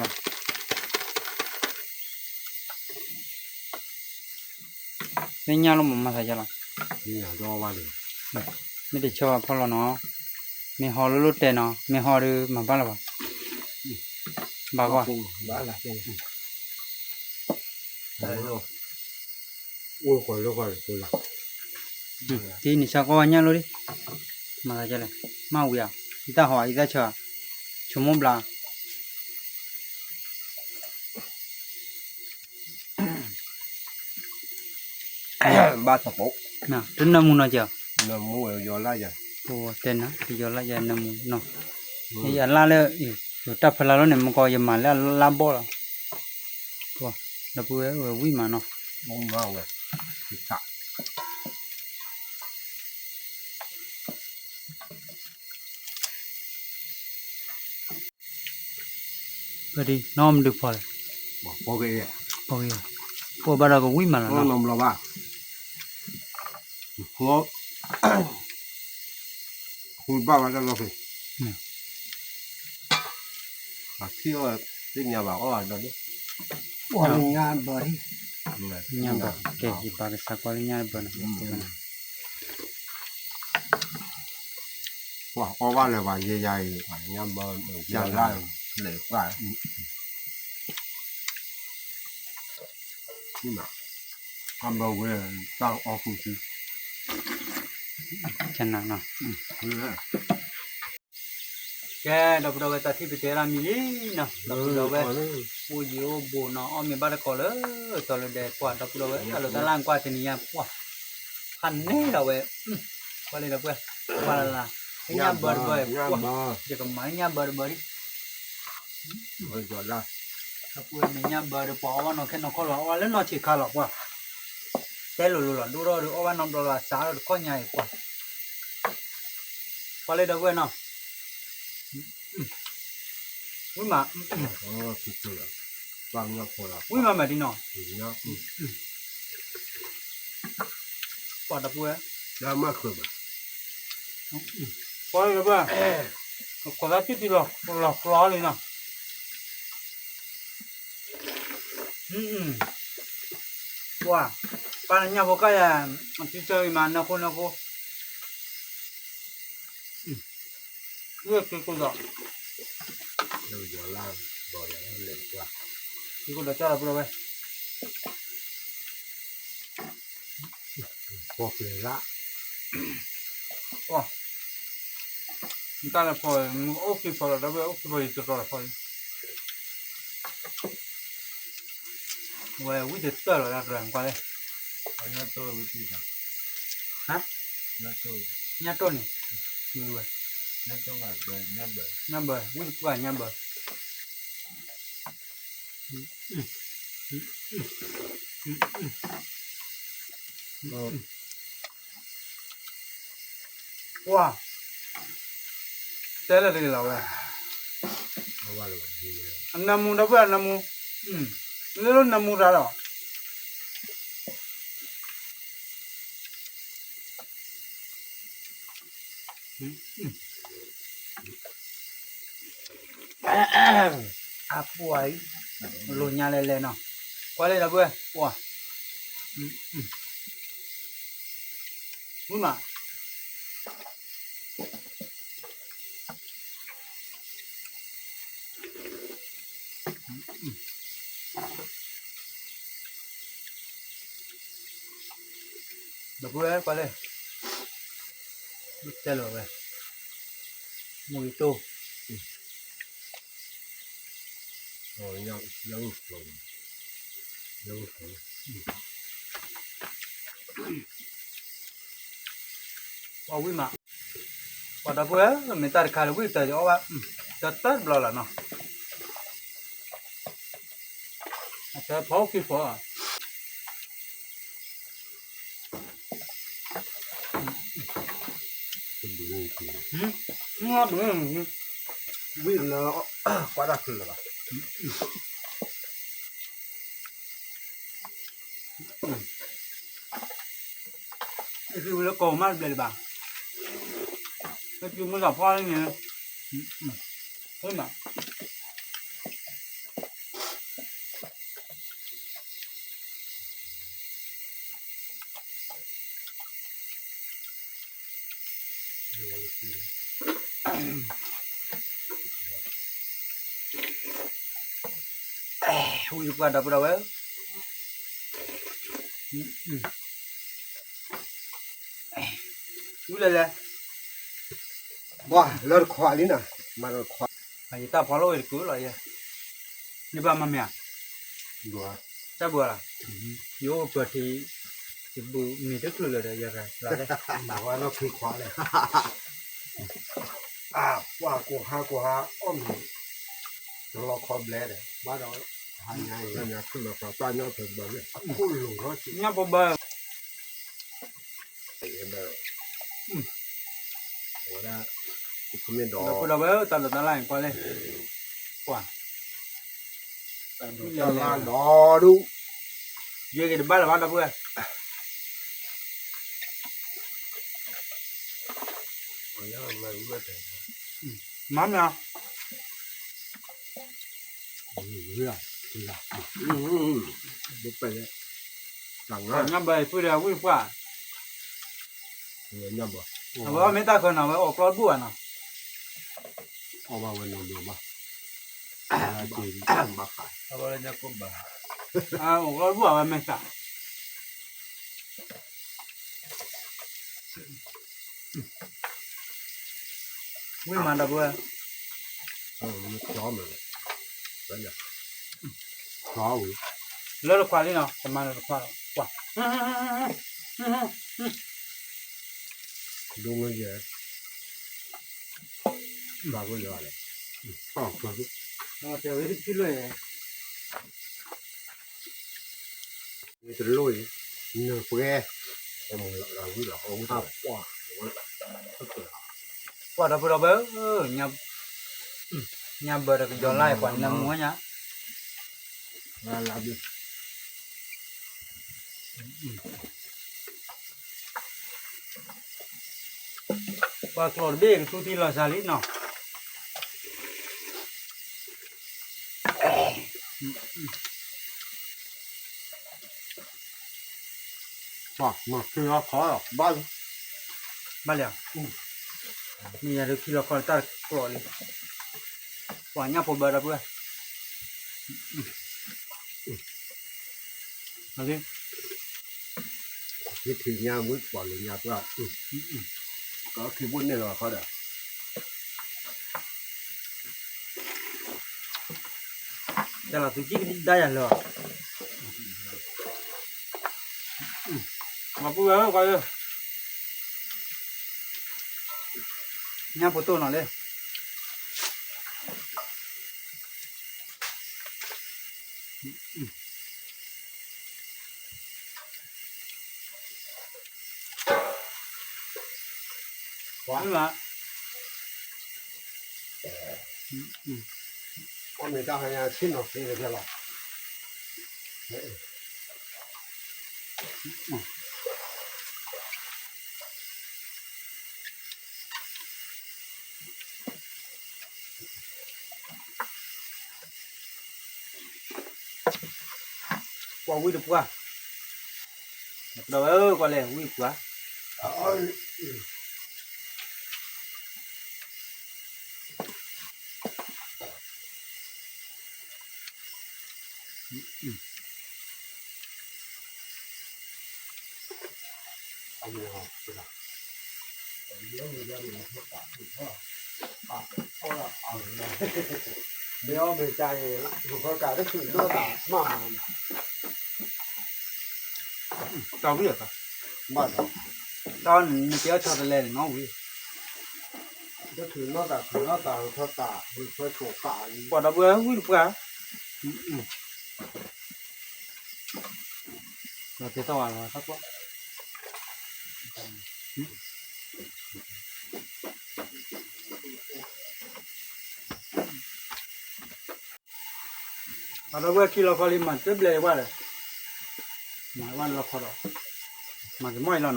့ၢ်ညၣ်လီၤမးမၤသးယါလီၤ မ့ၢ်တဆၢဘၣ်ဖီလီၤနီၤ မ့ၢ်ဟီလိၣ်လိၣ်တဲနီၤ မ့ၢ်ဟီဒီးမၤဘၣ်လၢၤဘၣ် ဘၣ်ကွၢ် တံၤနံၤဆါကွၢ်ဝဲညၣ်လိၣ်လံ မၤသးယါလဲၣ် မၤဝံၤဧါ ယတၢ်ဟီဧါ ယတၢ်ဆၢဧါ ဆိကမိၣ်ဘျါ ဘၣ်သပူၤ တနၢမူနီၤကဲ နၢမူယီၤလၢယၤ တဲနၤ တယီၤလၢယၤနၢမူနီၤ ယအလၢ်လၢ တၢ်ဖဲလၢ်လီၤန့ၣ် မကီယမၤလၢအလၢ်ဘီၣ်လီၤ ဒီပုၢ်ဝဲၢ်ဝံၣ်မးနီၤ ဝံၣ်မးဝဲ ပဒံနီၢ်မဒုဖီလဲၣ် ပှၤဘၣ်ဒီးကဝံၣ်မးလီၤနီၤ ဘၣ် ဃူဘၣ်ဝဲတၢ်လီၢ်ဖဲ အထံၣ်အီၣ်သ့ၣ်ညါဘၣ်အီၣ်ဒီးဒိၣ် ညၣ်ဘၢၣ် ကဲ ယပာ်ကစးကွၢ်လၢညၣ်ဘၢၣ်နီၤ ပှၤအီၣ်ဘၣ်လၢၤဘၣ်ယဲယၤအံၤ ညၣ်ဘၢၣ် ယၤလၢ် လဲၤပှၢ် အဘၢဝဲ တၢ်အီၣ်ဃုာ်စု ကနၤနီၤ ကဲ ဒီပုၢ်ဒီဝဲၢ် တၢ်ထံၣ်ပတဲဒၣ်မံၤလံနီၤ ဒီပုၢ်ဒီဝဲၢ် အိၣ်ယံၤအိၣ်ဘူးနီၤ အီၣ်မ့ၤဘၣ်တကိးလၢ တီၤလၢဒဲး ပှၤဒီပုၢ်ဒီဝဲၢ် တၢ်လီၢ်တၢ်လၢ်ကွၢ်တနံၤညါ ပှၤ ဖးန့ၢ်ဒီးဝဲ ကွၢ်လၢဒီပုၢ်ဝဲၢ် ပှၤလၢ်လၢ် ညၣ်ဘၢတဘၢ ပှၤ ယကမၤညၣ်ဘၢတဘၢဒံး ဒီပုၢ်ဝဲၢ် မ့ၢ်ညၣ်ဘၢဒီး ပှၤအီၣ်ဘၣ်နီၢ်ခဲနီၢ်ခီလီၤ အီၣ်ဘၣ်လၢနီၢ်ဆံးခါလီၤ ပှၤ တဲလိၤလိၤလီၤ ဒိၣ်ထီၣ်ဒီးအီၣ်ဘၣ်နီတဘျီလီၤ စးထီၣ်တခီညါအံၤ ပှၤ ကွၢ်လၢဒီပုၢ်ဝဲၢ်နီၤ ဝံၣ်မး ဝံၣ်မးမးဒ်နီၤ ပှၤဒီပုၢ်ဝဲၢ် ပှၤဒီပုၢ်ဝဲၢ် ခိးသးတံၢ်တံၢ်လီၤ လီၤကျီလံနီၤ ပှၤ ပၢ်နညၣ်ဖိကၢ်ယၤ အထံဆၢဂ့ၤမး နၢဃိနၢဃိ လၢက့ၤကိးဒီး က့ၤကိးဒီးကၢ်ဒီပုၢ်ဝဲၢ် ပှၤပျဲၤလၢ နတၢ်လဲၤဖီၣ် မ့ၢ်အိၣ်က့ၤဖီၣ်လီၤ ဒီပုၢ်ဝဲၢ် အိၣ်က့ၤဖီၣ်လံ တတီၤလီၤဖီၣ်လံ ဝဲဝံၣ်တတၢၢ်လီၤ တၢ်တရၢ်ကွၢ်လဲၣ် ဟါ ညၣ်တိၢ်န့ၣ် ဝဲ ညၣ်ဘၢ ဝံၣ်တပှၢ်ညၣ်ဘၢ ပှၤ တဲလၢတဂ့ၤလီၤဝဲ အနၢမူဒီပုၢ်ဝဲၢ် အနၢမူ လၢလၢနၢမူတၢ်ဒီး အပှၤအံၤ လိာ်ညါလဲၣ်လဲၣ်နီၤ ကွၢ်လၢဒီပုၢ်ဝဲၢ် ပှၤ မုၢ်မး ဒီပုၢ်ဝဲၢ်ကွၢ်လဲၣ် တဲလီၤဝဲ မူဂံၢ်တိၢ် ညၣ်အုၣ်ကျိၤ, ညၣ်အုၣ်ကျိၤ, ပှၤဝံၣ်မး, ပှၤဒီပုၢ်ဝဲၢ် မ့ၢ်တၢ်တခါလၢဝံၣ်တၢ်ယအီၣ်ဘၣ်, တၢ်တၢ်တဘျီလီၤနီၤ, အတၢ်ဖီခံဖီ ဝံၣ်လၢ ကွၢ်တၢ်ချၢလၢၤဘၣ်, ယဃ့ဝံၤလၢကိးမးတဘျဲၣ်လၢၤဘၣ်, လၢစုမုၢ်သးဖီန့ၣ်, ဃ့မး ဝံၣ်တပှၢ်ဒီပုၢ်ဒီဝဲၢ်, ဝံၣ်လဲၣ်လဲၣ်, ဘၣ်လၢတခွးလံနီၤ, မၤတခွး, ယတၢ်ဖီလီၤဝဲတကူလီၤယဲ, န့ၣ်ဘၣ်မၤမ့ၢ်ဧါ, တၢ်ဘှီလီၤ, ယအိၣ်ပၢၤထံ, ယဘူးမ့ၢ်တချုးလၢၤဒီး ယဂၤလီၤလဲၣ်, ဘၣ်ဝဲလီၢ်ခံခွးလဲၣ်, အၢ ပှၢ်ကိးဟါကိးဟါ အီၣ်မ့ၤ, တလီၤခီဘျဲၣ်ဒီး ဘၣ်ဒီး ဟါညါအံၤ ညါခိၣ်လီၤခီ ပှၢ်ညၣ်ဖိဘၢ, ညၣ်ဖိဘၢ ဝဲဒၣ် ဒီပုၢ်ဒီဝဲၢ် တၢ်ဒိးတၢ်လၢ်အံၤကွၢ်လဲၣ်, ကွၢ် တၢ်ဒိးတၢ်လၢ်ဒီဒူၣ်, ယဲက့ၤတဘၣ်လၢၤဘၣ်ဒီပုၢ်ဝဲၢ်, မၤမ့ၢ် ညၣ်ဘၢအံၤပုၢ်ဒီးဝံၣ်ပှၢ်, အဝဲမ့ၢ်တၢ်ဃၢၤနီၤ ဝဲအိးကျီတဘူၣ်ဘၣ်နီၤ, အီၣ်ဘၣ်ဝဲနီၤဘၢဘၣ်, အဝဲအိးကျီတဘူၣ်ဘၣ်ဝဲမ့ၢ်သး ဝံၣ်မးဒီပုၢ်ဝဲၢ်, လၢတခွးလံနီၤ ကမၤလၢတခွးလီၤ, ကွၢ် ဒိၣ်မးယဲၢ်, ဘၣ်ဝဲလၢလဲၣ်, တဲဝဲထံၣ်လွဲၢ် တလိၣ်အံၤ, နၢ်ပှဲၤ, ဝံၣ်လီၤ အဝံၣ်လီၤ, ပှၢ်ဒီပုၢ်ဒီဝဲၢ်, ညၣ်ဘၢတကယီၤလၢ်ပှၤနၢမူညါ ပှၤကျိာ်တဘ့ၣ်ကထူထံလီၤစှၤလံနီၤ, မၤခံလီၤခီလီၤ ဘၣ်လံ, ဘၣ်လံဧါ, မ့ၢ်ယၤဒုးခံလီၤခီလၢတၢ်ကျိာ်လံ, ပှၤညၣ်ဖိဘၢဒီပုၢ်ဝဲၢ်, ဟံးထံညါဝံၣ်ပှၤလၢညါပှၢ်, ကီၢ်ခံဘိၣ်န့ၣ်လီၤခီဒီး တၢ်လီၤသူကံၣ်ကဒါယၤလၢၤ, မၤပုၢ်ဝဲၢ်ကွၢ်လၢ, ညၣ်ဖိတိၢ်နီၤလၢ ပှၤမး, အမ့ၢ်တၢ်ဟါညါဆ့ၣ်နီၤသ့တကဲလီၤ, ကွၢ်ဝံၣ်တပှၢ်, ဒီးဝဲကွၢ်လဲၣ်ဝံၣ်ပှၢ်, အ မ့ၢ်အီၣ်မ့ၢ်ကါအံၤ ဟူးဖၢကးတချုးနီၢ်သးမးမးန့ၣ်, တၢ်ဝံၣ်အသး, ဘၣ်ဒီး, တၢ်နံၤကဲအီၣ်ဆီတလဲန့ၣ်နီၢ်ဝံၣ်, တချုးနီၢ်သး ချုးနီၢ်သး ဟူးဖၢကး ဟူးဖၢဆိးကးအံၤ ပှၤဒီပုၢ်ဝဲၢ်ဝံၣ်တပှၢ်, ကဲထီၣ်ဝဲလီၤ တၢ်ကွၢ် အဒီပုၢ်ဝဲၢ်ခံလီၤခီလံ မၤတဘျဲးဝဲဒီး, မၤဝဲလီၤခီဒီး, မၤကမီၣ်အံၤလီၤနီၤ,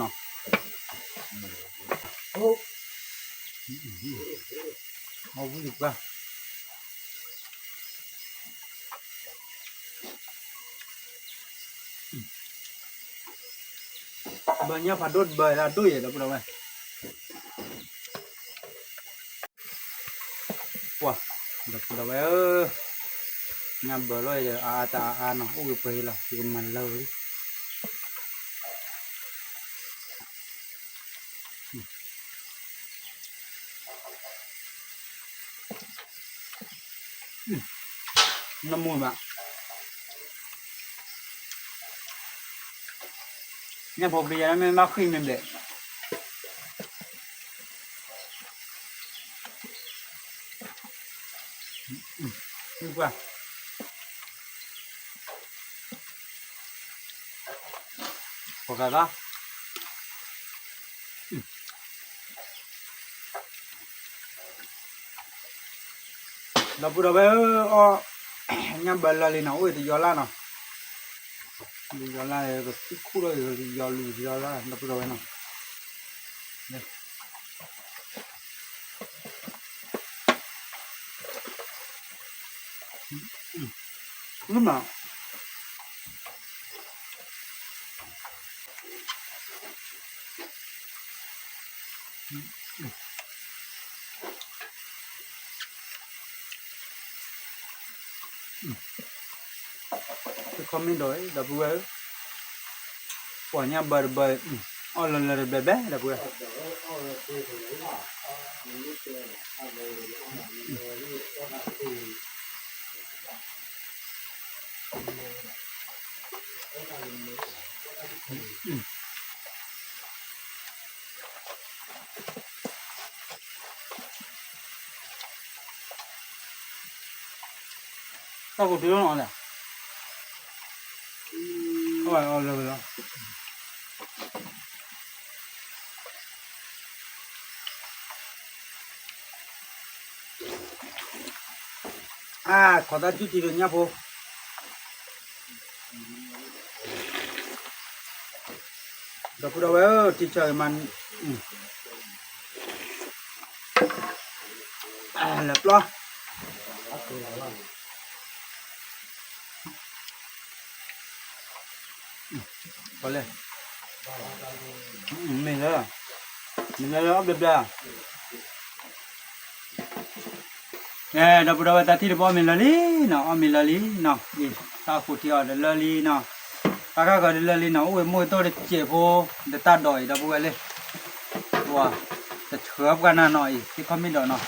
အဝံၣ်တပှၢ် ဘၢညၣ်ဖးဒိၣ်တဘၢဒၣ်ဒိၣ်ယဲၢ် ဒီပုၢ်ဒီဝဲၢ်, ပှၤ, ဒီပုၢ်ဒီဝဲၢ်ဧၢ, ညၣ်ဘၢလီၤအံၤဒီး အါအါတအါအါနီၤ အိၣ်ကပှဲၤလီၤ ယကမၤလၢဝဲ နမူဘၣ်, ညၣ်ဖိပျံၤယၤမ့ၢ်ဘၣ်ဃံၣ်မ့ၢ်ဘျဲၣ်, ကွၢ် ပကၤသး ဒီပုၢ်ဒီဝဲၢ်ဧၢ, အီၣ်ညၣ်ဘၢလၢလံနီၤ အိၣ်တယီၤလၢ်နီၤ, တယီၤလၢ် ကထံၣ်ခူၣ်ထီၣ် ယီၤလူၤယီၤလၢ် ဒီပုၢ်ဒီဝဲၢ်နီၤ, မ့ၢ်မး တခီမ့ၢ်ဒီး ဒီပုၢ်ဝဲၢ်ဧၢ, ပှၤညၣ်ဘၢတဘၢ, အီၣ်လၢလၢတဘဲဘဲ ဒီပုၢ်ဝဲၢ် တၢ်ကိးတုၤလီၤနီၤလဲၣ်, အီၣ်လၢလၢ အါ ခိးသၣ်ထံၣ်ထံဒီးညၣ်ဖိ, ဒီပုၢ်ဒီဝဲၢ်ဧၢ ထံဆၢဂ့ၤမး, လဲၤပျီ ပှၤလဲၣ်, မ့ၢ်လၢ, မ့ၢ်လၢလၢအီၣ်ဘျဲဘျဲ, ကဲ ဒီပုၢ်ဒီဝဲၢ် တၢ်ထံၣ်တဘီအီၣ်မ့ၤလၢလံနီၤ, အီၣ်မ့ၤလၢလံနီၤ, အံၤ တၢ်ဃိးထံအီၤဒီးလၢလံနီၤ, တၢ်ခါဃီၤဒီးလၢလံနီၤ, အိၣ်ဝဲမိၢ်အတီၢ်တစဲးဖိ, ဒီးတၢ်ဒိးအံၤ ဒီပုၢ်ဝဲၢ်လၢ ပှၤ တဆှၢပှၤနၤနီၤအံၤ သ့ၣ်ခီမ့ၢ်ဒီးနီၤ,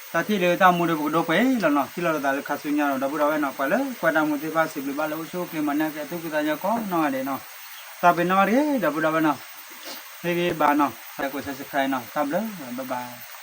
တၢ်ထံၣ်လၢတၢ်မူဒီးပကဒိပှဲၤလီၤနီၤ, ထံၣ်လိာ်သးလၢခါဆူညါဒီး ဒီပုၢ်ဒီဝဲၢ်နီၤ, ပှၤလၢကွၢ်တၢ်မူသ့ၣ်တဖၣ် စံးဘျုးဘၣ်လၢအိၣ်ဆူၣ်အိၣ်ချ့မၤနၢၤကဲအထူၣ်ဖှံသးညီကိးနီၢ်ဂၤဒဲးနီၤ, တၢ်ပ့ၤနီၣ်တဂ့ၤ ဒီပုၢ်ဒီဝဲၢ်နီၤ, ဟ့ၣ်ဂံၢ်ဘါနီၤ, ဟဲကိး subscribe နီၤ, တၢ်ဘျုး bye bye.